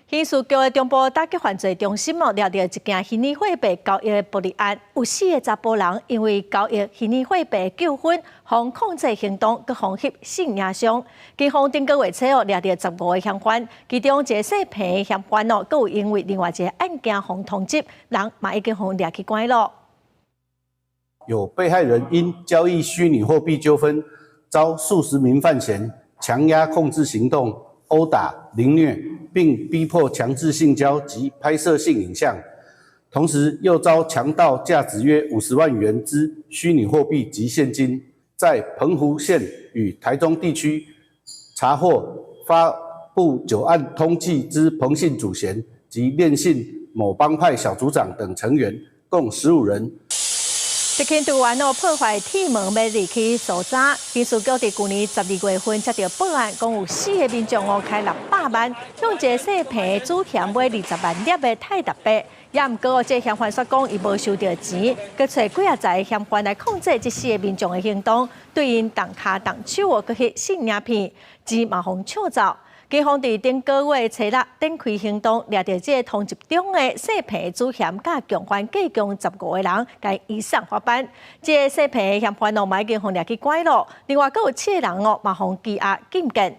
刑事局的中部打擊犯罪中心哦，掠著一件虛擬貨幣交易的暴力案，有四个查埔人因為交易虛擬貨幣糾紛，予控制行動，閣予翕性影像。警方頂個月初哦，掠著15個嫌犯，其中一个姓彭的嫌犯哦，閣有因為另外一个案件予通緝，人嘛已經予掠去關囉。有被害人因交易虛擬貨幣糾紛，遭數十名犯嫌強壓控制行動、毆打、凌虐，並逼迫強制性交及拍攝性影像，同時又遭強盜價值約50萬元之虛擬貨幣及現金，在澎湖縣與台中地區查獲發布九案通緝之彭姓主嫌及練姓某幫派小組長等成員，共15人。特勤隊員哦破壞鐵門欲入去搜查，刑事局佇舊年12月份接著報案，講有四个民眾哦開600萬，向一个姓彭的主嫌買20萬粒的泰達幣，也毋過這个嫌犯說講伊無收著錢，閣揣幾仔十个嫌犯來控制這四个民眾的行動，對𪜶動跤動手哦，閣翕性影片，錢嘛予搶走。警方佇頂個月初六展開行動，掠著這个通緝中的姓彭的主嫌佮共犯計共15個人，共移送法辦。這个姓彭的嫌犯哦，嘛已經予掠去關囉。另外，閣有七個人哦，嘛予羈押禁見。